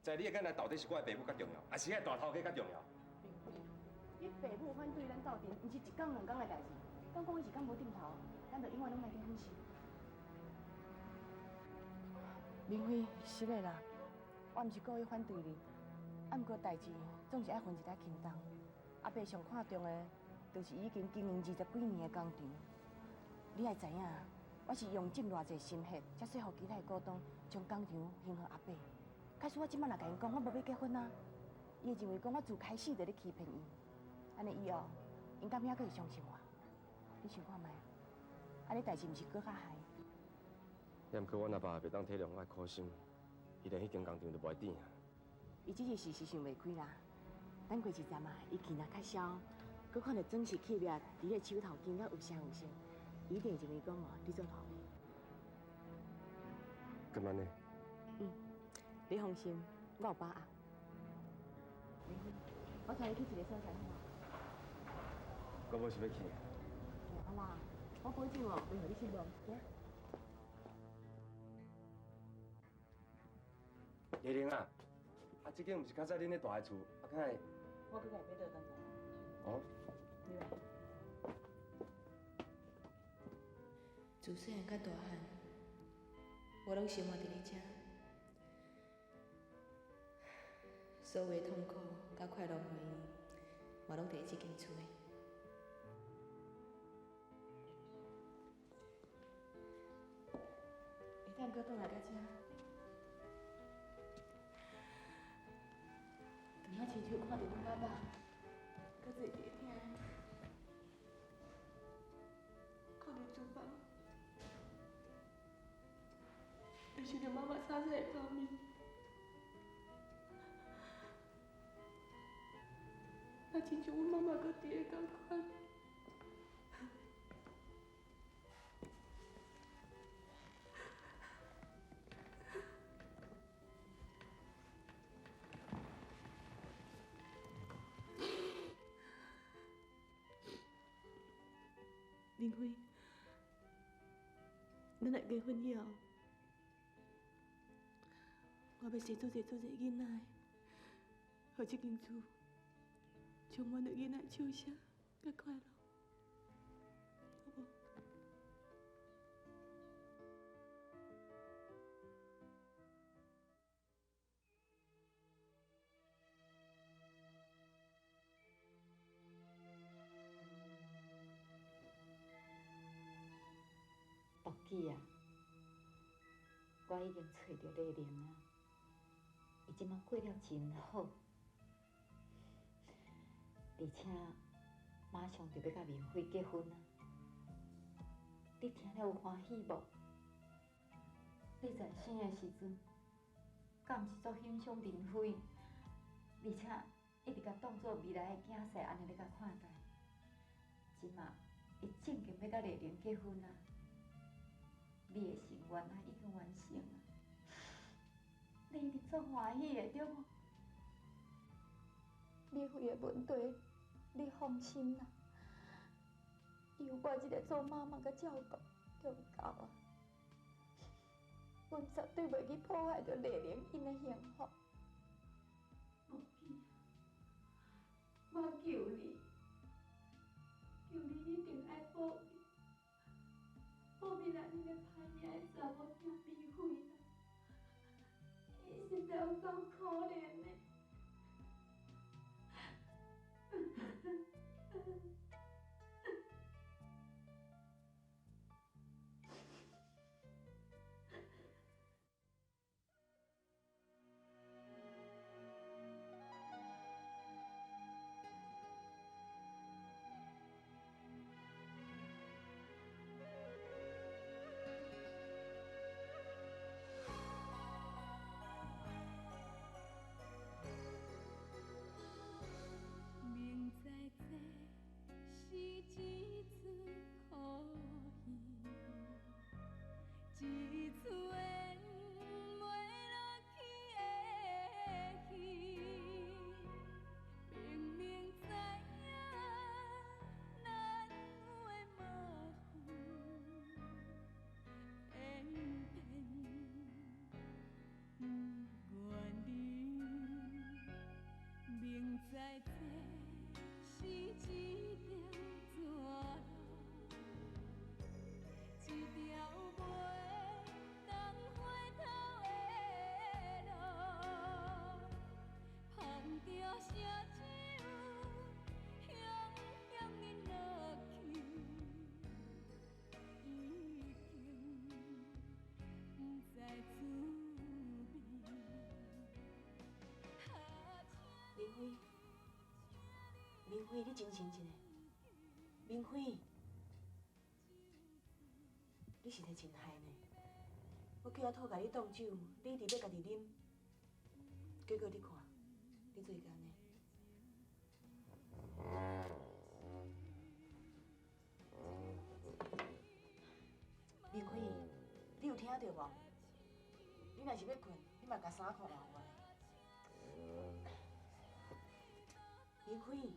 在你的眼內，到底是我的爸母較重要，還是彼个大頭家較重要？明輝，你爸母反對咱鬥陣，毋是一工兩工的代誌。敢講伊是敢無定頭，咱就永遠攏莫結婚是。明輝，是的啦，我毋是故意反對你，啊，毋過代誌總是愛分一下輕重。阿爸上看重的，就是已經經營20幾年的工廠。你愛知影，我是用盡偌濟心血，才說服其他的股東將工廠還予阿爸。假使我這擺若共𪜶講，我無欲結婚啊，伊會認為講我自開始就咧欺騙𪜶。按呢以後，𪜶敢猶閣會相信我？你想看覓？按呢代誌毋是閣較害？也毋過，阮阿爸袂當體諒我的苦心，伊連彼間工廠都無愛轉啊。伊只是時時想袂開啦。等過一陣啊，伊氣若較消，閣看著裝飾企業佇咧手頭經甲有聲有色，伊一定會認為講哦，你做頭的。敢按呢？嗯，你放心，我有把握。我帶你去一个所在好無？我無想欲去。好啦，我保證哦，袂予你失望。行。麗玲啊，啊，這間毋是較早恁咧蹛的厝，啊，敢會？我閣共伊買倒轉來。哦。對啊。自細漢到大漢，我攏生活佇咧遮，所有的痛苦佮快樂回憶，嘛攏佇咧這間厝的。會當閣轉來到遮，當我親手看著阮爸爸，閣坐佇咧廳，看佇廚房，就想著媽媽炒菜的香味，若親像阮媽媽閣佇咧仝款。明輝，咱若結婚以後，我欲生做濟做濟囡仔，予這間厝充滿著囡仔的笑聲佮快樂，好無？木子啊，我已經揣著麗玲啊，伊這馬過了真好，而且馬上就欲佮明輝結婚啊！你聽了有歡喜無？你在生的時陣，敢毋是足欣賞明輝，而且一直共當做未來的囝婿按呢咧共看待。這馬伊正經欲佮麗玲結婚啊！你的心願啊，已經完成啊！你一定足歡喜的，對無？美惠的問題，你放心啦，有我這个做媽媽佮照顧就夠啊。阮絕對袂去破壞著麗玲𪜶的幸福。木子，我求你，求你一定愛保庇，保庇咱這个歹命的查某囝美惠啦，伊實在有夠可憐的。明辉，你精神一下。明辉，你实在真害呢。我叫阿兔共你挡酒，你一直欲家己啉，结果你看，你做甲按呢。明辉，你有听著无？你若是欲睏，你嘛共衫裤换予我。明辉。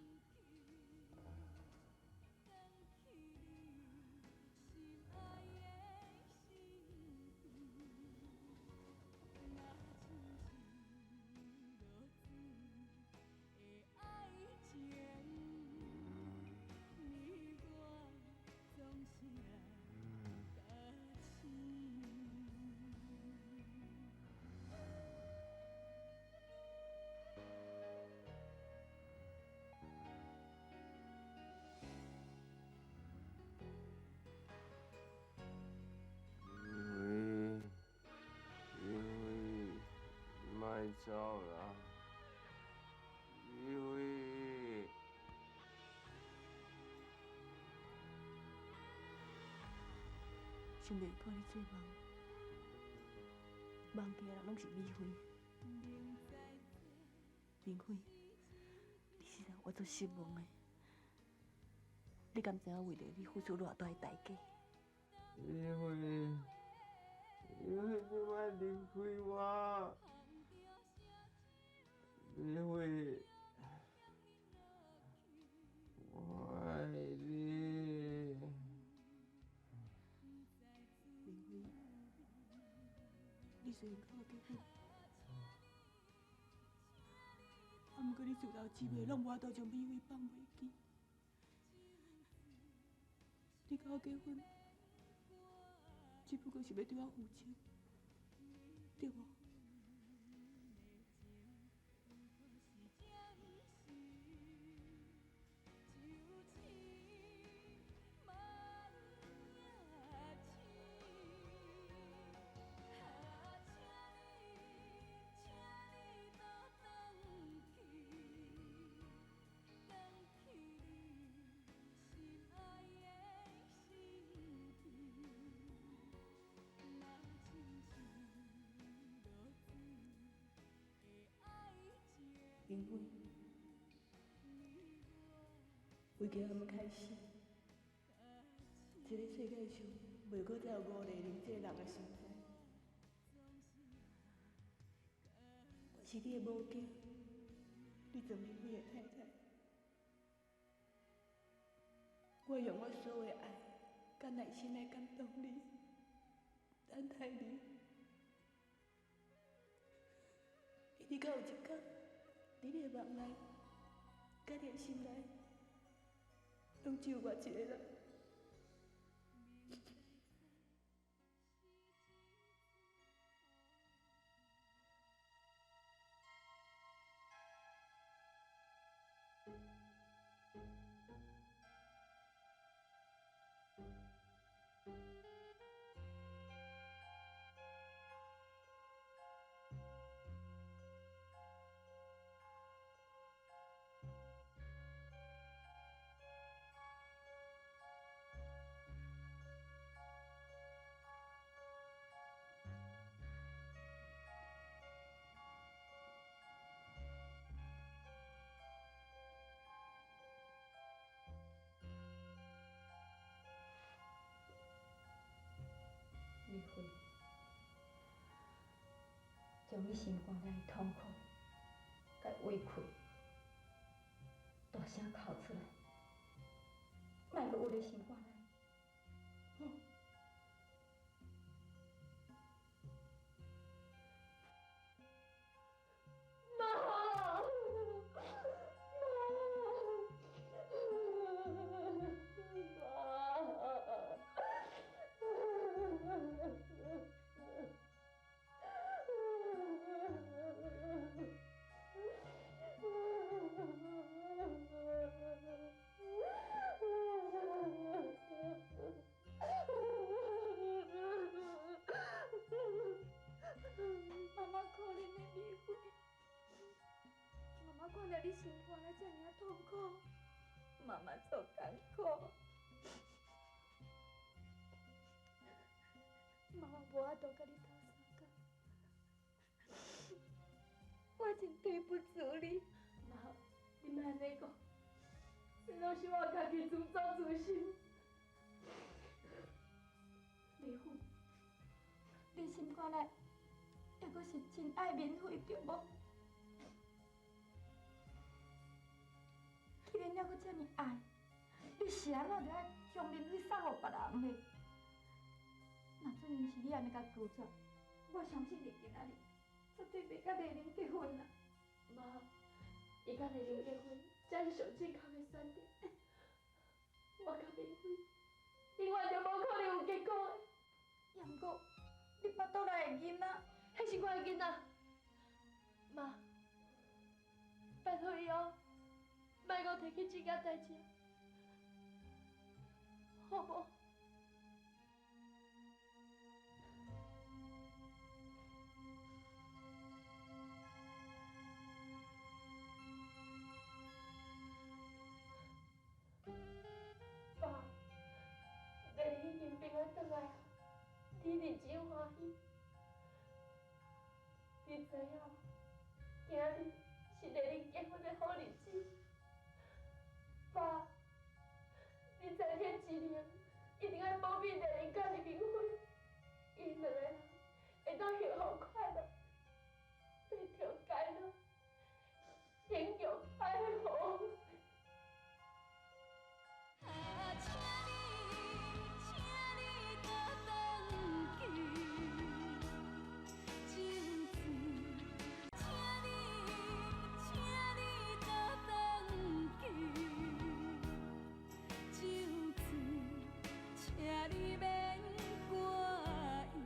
走啦，美辉。想袂看你做梦，梦见的人拢是美辉。明辉，你是让我足失望的。你敢知影为著你付出偌大的代价？美辉，美辉，你莫离开我。美辉，我爱你。明辉，你虽然佮我结婚，啊，毋过你自头至尾拢无法度将美辉放袂记。你佮我结婚，只不过是欲对我负责，对无？明辉，危机还没开始，这个世界上袂阁再有吴丽玲这个人的存在。我是你的母亲，你做明辉的太太。我用我所有的爱，佮耐心来感动你，等待你，一直到有一天。伫你的梦内，佮你的心内，拢只有我一个人。美辉，将你心肝内的痛苦、佮委屈，大声哭出来，莫阁郁伫心肝内，吼。妈，妈妈可怜的美辉，妈妈看著你心肝内这尔啊痛苦，妈妈做艰苦，妈妈无法度佮你斗相共，我真对不住你。妈，你莫按呢讲，这拢是我家己自作自受。美惠，你心肝内犹阁是真爱明辉对无？既然犹阁这呢爱，你是按怎就爱将明辉送予别人呢？若准毋是你按呢共拒绝，我相信你今仔日绝对袂佮丽玲结婚啦。妈，伊佮丽玲结婚才是上正确的选择。我佮明辉永远就无可能有结果的。也毋过，你腹肚内的囡仔，彼是我的囡仔。妈，拜托以后，莫阁提起这件代志，好无？爸，丽玲已经平安转来啊，你一定真欢喜。你知影，今日是丽玲结婚的好日子。爸，你在天之灵一定爱保庇丽玲佮伊明辉，𪜶两个人会当幸福快乐，白头偕老，幸福爱好。啊，请你，请你倒转去，真水。请你，请你倒转去，酒醉，请你免赶伊。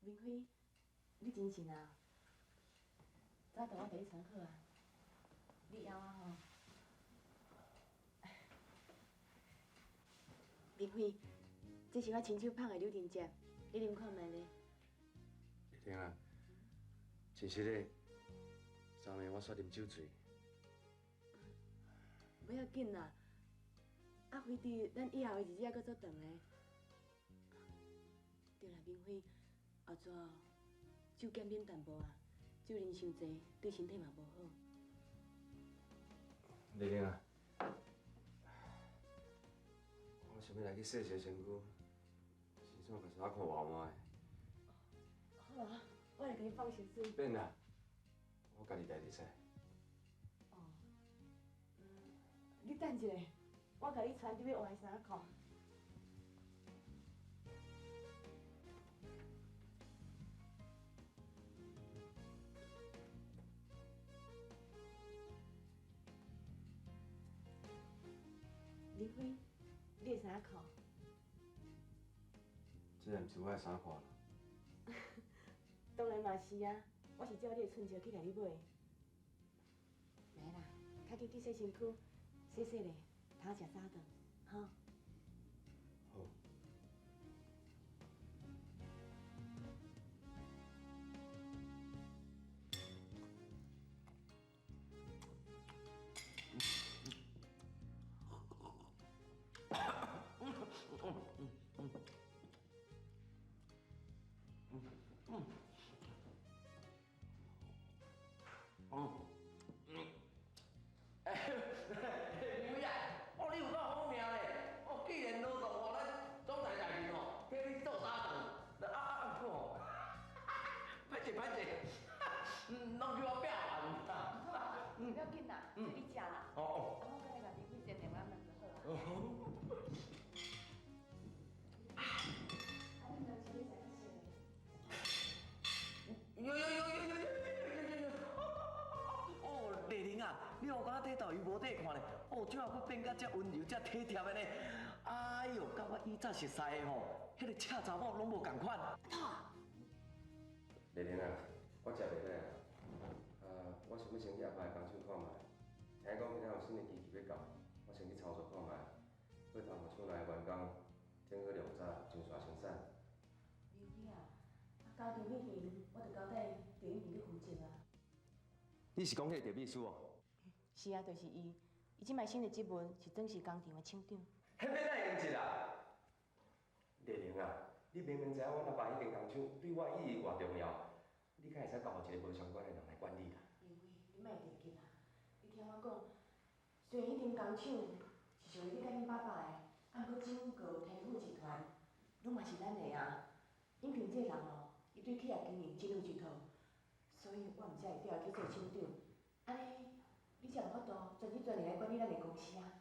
明辉，你精神啊？早顿我替你传好啊，你枵啊吼？明辉，这是我亲手捧的柳丁汁，你啉看觅咧。丽玲啊，真实的，昨暝我煞啉酒醉。无要紧啦，啊，非得咱以后的日子犹阁足长的。对啦，明辉，后逝酒减饮淡薄啊，酒啉伤济对身体嘛无好。丽玲啊，我想欲来去洗洗身躯，先怎共衫裤换换的。好啊，我来共你放烧水。免啦，我家己代会使。哦，你等一下，我共你穿你欲换的衫裤。明辉，你的衫裤？这毋是我的衫裤啦。当然嘛是啊，我是照你的寸尺去共你买的。来啦，较紧去洗身躯，洗洗咧，通好食早顿，吼。好。嗯嗯。哎，明辉啊，哦，你有够好命嘞！哦，既然劳动予咱总裁大人吼，替你做打断，啊啊啊，吼，歹势歹势，拢叫我拼完。不要紧啦，这你食啦。哦哦。啊，我阁来共明辉煎电话问就好啊。啊，你当时咧食去有有有有有有有有有！哦，丽玲啊，你予我睇豆油无底看咧，哦，这下阁变甲遮温柔、遮体贴的呢。哎哟，佮我以前熟似的吼，彼个赤查某拢无仝款。丽玲啊，我食袂落啊。啊，我想欲先去阿爸的工厂看觅，听讲今仔有新的机器欲到，我先去操作看觅。过头予厂内的员工整好量早上线生产。明辉啊，工厂那边我就交代赵一鸣去负责啊。你是讲彼个赵秘书哦？是啊，就是伊。伊这摆新的职务是准时工厂的厂长。彼欲哪会用职啊？丽玲啊，你明明知影阮阿爸彼间工厂对我意义偌重要，你敢会使交予一个无相关的人来管理啦？明辉，你莫着急啦，你听我讲，虽然彼间工厂是属于你佮恁爸爸的，啊，毋过整个天富集团拢嘛是咱的啊。永平这个人哦，伊对企业经营真有一套，所以我毋才会调伊去做厂长。按呢，你才有法度全心全意来管理咱的公司啊。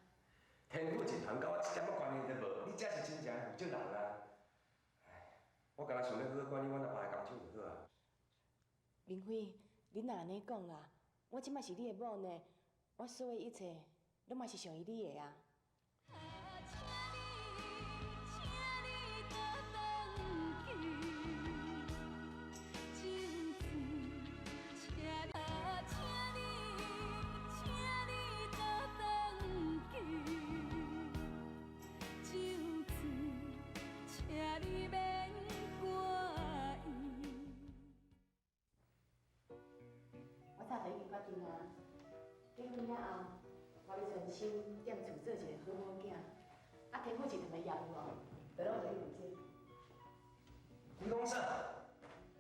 天富集团佮我一点仔关系都无，你才是真正的负责人啊！唉，我干焦想欲好好管理阮阿爸的工厂就好啊。明辉，你若按呢讲啦，我这摆是你的某呢，我所有一切拢嘛是属于你的啊。请你，请你倒转去，情字，请你，请你，请你倒转去，情字，请你免挂意。我早就已经决定啊，结婚了后，我欲专心踮厝做一个好某囝，啊，天富集团的业务哦，就拢予你负责。你讲啥？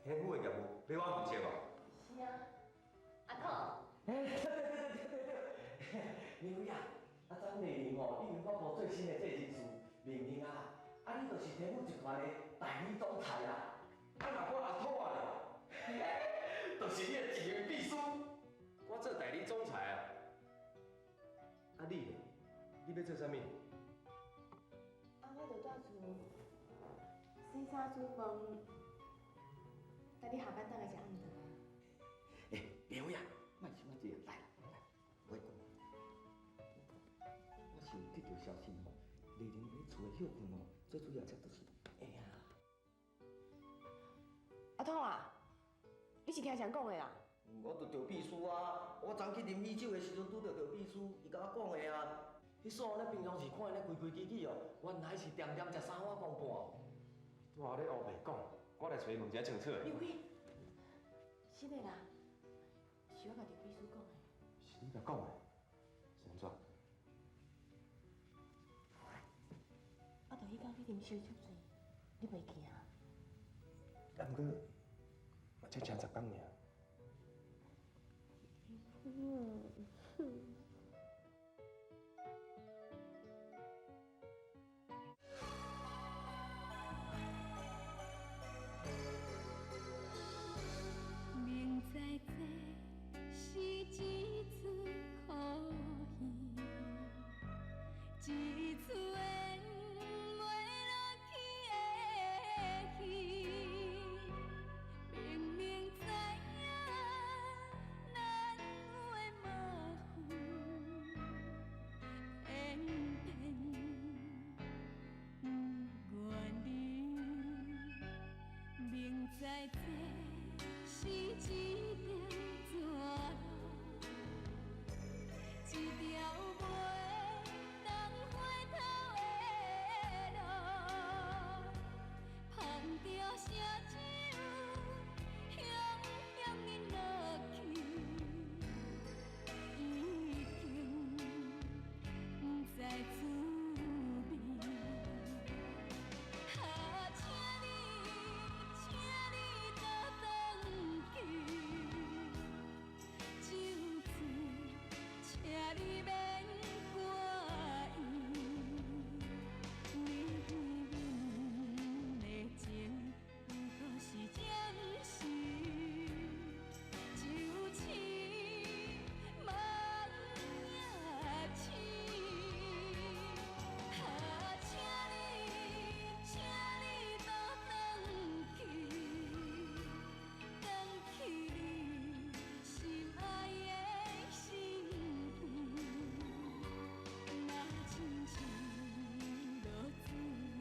天富的业务欲我负责哦？是啊，阿土。哎，对对对对对对，明辉啊，啊，张丽玲吼，已经发布最新的这人事命令啊，啊，你就是天富集团的代理总裁啦。啊，若我阿土啊咧，就是你的执行秘书。我做代理总裁啊。啊，你咧？你欲做啥物？啊，我就蹛厝洗衫煮饭，等你下班转来食暗顿啊。哎，明辉啊，莫想啊济，来来，我讲，我是有得到消息吼，丽玲伫厝的歇睏哦，最主要这就是，哎呀。阿土啊，你是听谁讲的啦？我就赵秘书啊，我昨去啉喜酒的时阵，拄著赵秘书，伊共我讲的啊。彼煞咧平常时看伊咧规规矩矩哦，原来是恬恬食三碗公半。拄仔咧乌白讲，我来揣伊问一下清楚。明辉，是的啦，是我共赵秘书讲的。是你共讲的？是按怎？我就彼工去啉烧酒醉，你袂记啊？啊，毋过嘛才食10工尔。